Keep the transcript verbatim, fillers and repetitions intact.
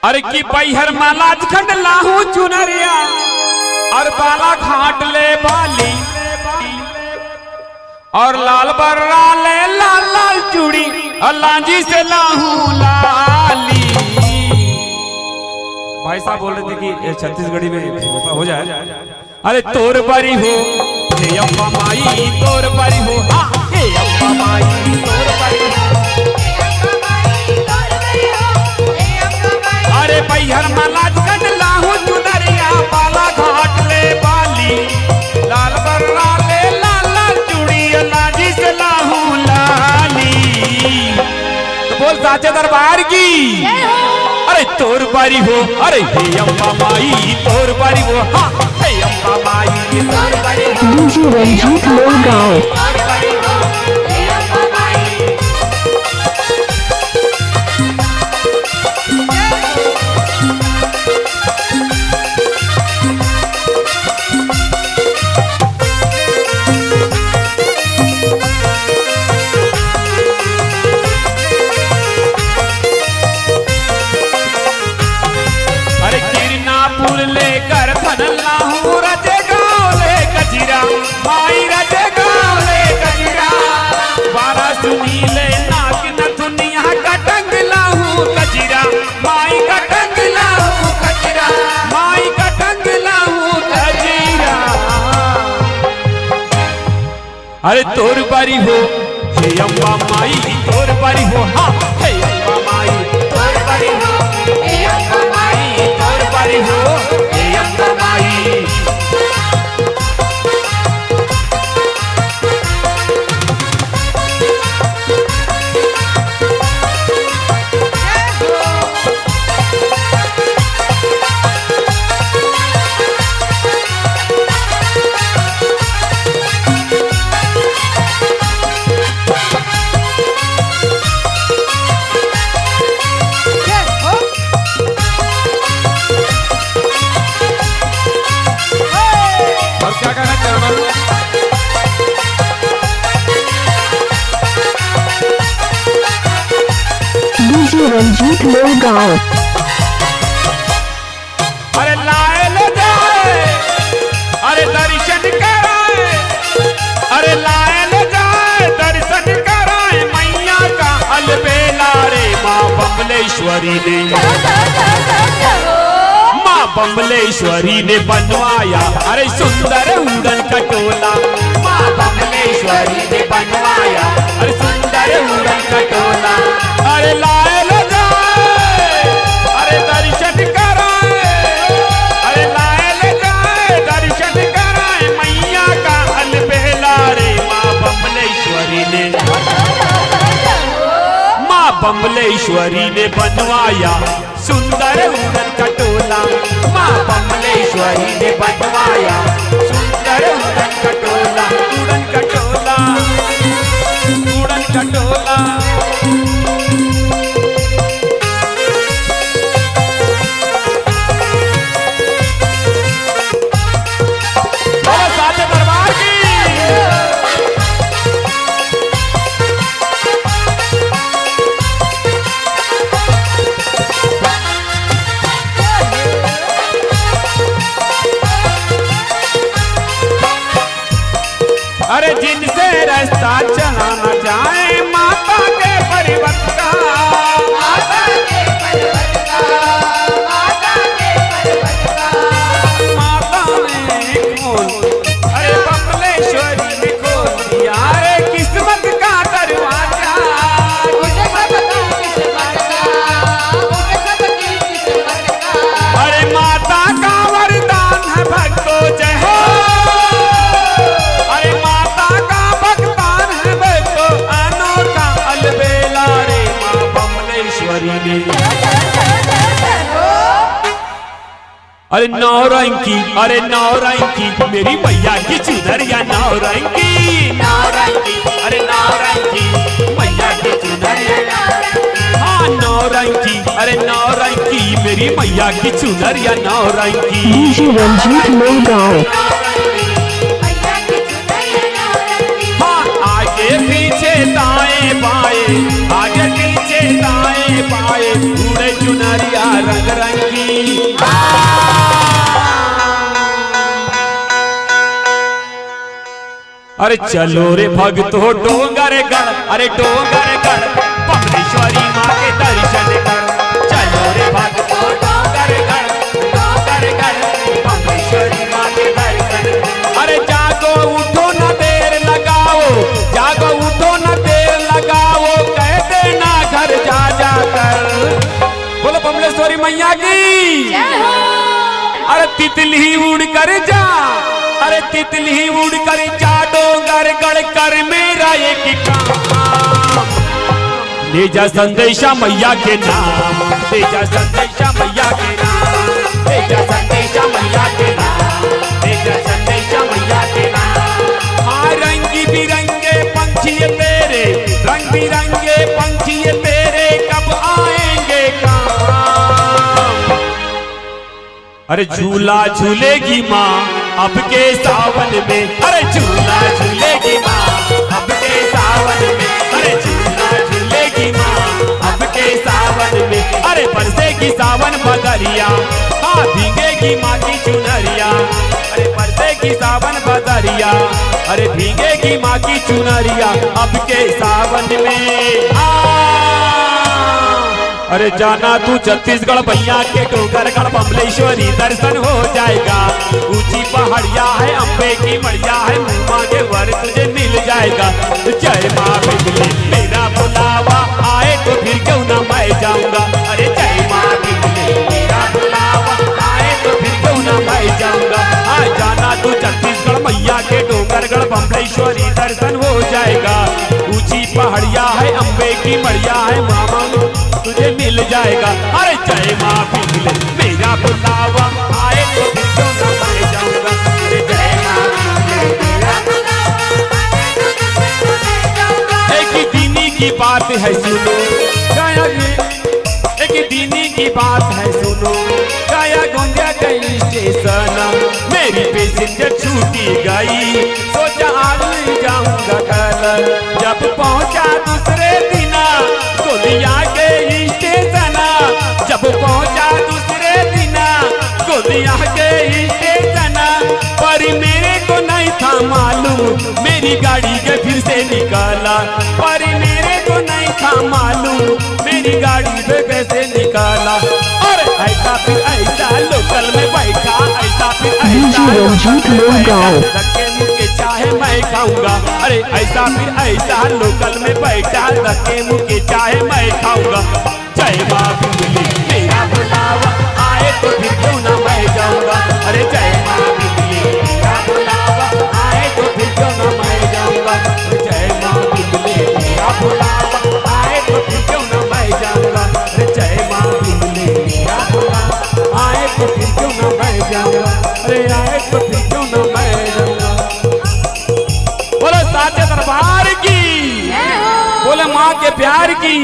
अरे कि बैहर मालाजखंड लाहू चुनरिया, अउ बालाघाट ले बाली, अउ लालबर्रा ले लाल लाल चूड़ी, अउ लांजी से लाहू लाली। भाई साहब बोल रहे थे कि ये छत्तीसगढ़ी में हो जाए। अरे तोर बरी हो, हे अम्बा माई, तोर बरी हो, हाँ, हे अम्बा माई, तोर बरी हो। अरे बैहर मालाजखंड लाहू चुनरिया, बालाघाट ले बाली, लालबर्रा ले लाल लाल चूड़ी, लांजी से लाहू लाली। तो बोल साचे दरबार की। जय हो। अरे तोर बरी हो, अरे हे अम्बा माई, तोर बरी हो, हाँ, हे अम्बा माई, तोर बरी हो। डीजे रंजीत लोगांव। तोर बरी हो, हे अम्बा माई। अरे किरनापुर ले करथन लाहू, रजगांव ले कजीरा, माई रजगांव ले कजीरा, बारा सुनी ले नाक नथुनिया, कटंग लाहू कजीरा, माई कटंग लाहू कजीरा, माई कटंग लाहू कजीरा। अरे तोर बरी हो, हे अम्बा माई, तोर बरी हो, हाँ, हे अम्बा माई, तोर बरी हो, हे अम्बा माई, तोर बरी हो, हे अम्बा माई। और क्या कहना चाहना? डीजे रंजीत लोगांव। अरे लाए ले जाए, अरे दर्शन कराए, अरे लाए ले जाए दर्शन कराए मैया का अलबेला रे। माँ बम्बलेश्वरी ने, माँ बम्बलेश्वरी ने बनवाया अरे सुंदर उड़न खटोला। माँ बम्बलेश्वरी ने बनवाया अरे सुंदर उड़न खटोला। अरे लाए ले जाए, अरे दर्शन कराए, अरे लाए ले जाए दर्शन कराए मैया का अलबेला रे। माँ बम्बलेश्वरी ने, माँ बम्बलेश्वरी ने बनवाया सुंदर उड़न खटोला। माँ बम्बलेश्वरी ने बनवाया सुंदर उड़न खटोला, उड़न खटोला, उड़न खटोला। बोलो साचे दरबार की। अरे जिनसे रास्ता चला न जाए माता के पर्वत का, माता के पर्वत का, माता के पर्वत का। माता ने खोल, अरे बम्बलेश्वरी ने खोल दिया रे किस्मत का दरवाजा। किस्मत का, किस्मत का, किस्मत का। अरे माता का वरदान है भक्तों जय हो। अरे माता का वरदान है भक्तों, अनोखा अलबेला रे माँ बम्बलेश्वरी ने। अरे नौरंगी, अरे नौरंगी, मेरी मैया की चुनरिया नौरंगी, नौरंगी, अरे नौरंगी, मैया की चुनरिया नौरंगी। हाँ नौरंगी, अरे नौरंगी, मेरी मैया की चुनरिया नौरंगी। डीजे रंजीत लोगांव। हाँ आगे पीछे दाएं बाएं, आगे पीछे दाएं बाएं, उड़े चुनरिया रंग अरे चलो रे भक्तो डोंगरगढ़, अरे डोंगरगढ़, बमलेश्वरी माँ के दर्शन कर। चलो रे भक्तो डोंगरगढ़, डोंगरगढ़, बमलेश्वरी माँ के दर्शन कर। अरे जागो उठो न देर लगाओ, जागो उठो न देर लगाओ, कह देना घर जा जाकर। बोलो बमलेश्वरी मैया की। जय हो। अरे तितली उड़ कर जा, अरे तितली उड़ कर जा, डोंगरगढ़ कर मेरा एक काम। ले जा संदेशा मैया के नाम, ले जा संदेशा मैया के नाम, ले जा संदेशा मैया के नाम, ले जा संदेशा मैया के नाम। हाँ, रंगी बिरंगे पंछी ये तेरे, रंग बिरंगे पंछी ये तेरे, कब आएंगे काम? अरे झूला झूलेगी माँ अब के सावन में, अरे झूला झूलेगी माँ अब के सावन में, अरे झूला झूलेगी माँ अब के सावन में। अरे बरसेगी सावन बदरिया, हाँ भीगेगी माँ की चुनरिया। अरे बरसेगी सावन बदरिया, अरे भीगेगी माँ की चुनरिया अब के सावन में। हाँ। अरे जाना तू छत्तीसगढ़ मैया के डोंगरगढ़ बमलेश्वरी दर्शन हो जाएगा। ऊंची पहाड़िया है, अम्बे की मड़िया है, मुँह मांगे वर तुझे मिल जाएगा। जय माँ बिमले मेरा बुलावा आए तो फिर क्यों ना मैं जाऊंगा। अरे जय माँ बिमले मेरा बुलावा आए तो फिर क्यों ना मैं जाऊंगा। आ जाना तू छत्तीसगढ़ मैया के डोंगरगढ़ बमलेश्वरी दर्शन हो जाएगा। ऊंची पहाड़िया है, अम्बे की मड़िया है, मामा तुझे मिल जाएगा। अरे जय माँ बिमले मेरा बुलावा आए तो फिर क्यों ना मैं जाऊंगा। अरे जय माँ बिमले मेरा बुलावा आए तो फिर क्यों ना मैं जाऊंगा। एक ही दिन की बात है सुनो, गया जी, एक दिन की बात है सुनो, गया गोंदिया गई स्टेशन, मेरी पैसेंजर छूटी गई, सोचा आज नहीं जाऊंगा कल। जब पहुंचा दूसरे दिना गोंदिया के स्टेशन, जब पहुंचा दूसरे दिना गोंदिया के स्टेशन, पर मेरे को नहीं था मालूम मेरी गाड़ी के फिर से निकाला, पर मेरे को नहीं था मालूम मेरी गाड़ी पे कैसे निकाला। और ऐसा फिर ऐसा लोकल में बैठा, ऐसा फिर ऐसा DJ रंजीत लोकल में लोगांव। बैठा, धक्के मुक्के चाहे मैं खाऊंगा। अरे ऐसा फिर ऐसा लोकल में बैठा, धक्के मुक्के चाहे मैं खाऊंगा। जय माँ बिमली मेरा बुलावा आए तो फिर क्यों ना मैं जाऊंगा। अरे जय माँ बिमली मेरा बुलावा आए तो फिर क्यों ना मैं जाऊंगा। अरे जय माँ बिमली मेरा बुलावा आए तो फिर क्यों ना मैं जाऊंगा। अरे जय माँ बिमली मेरा बुलावा आए तो फिर क्यों ना मैं जाऊंगा। अरे आए तो फिर क्यों ना मैं जाऊंगा। बोलो साचे दरबार की, बोले माँ के प्यार की।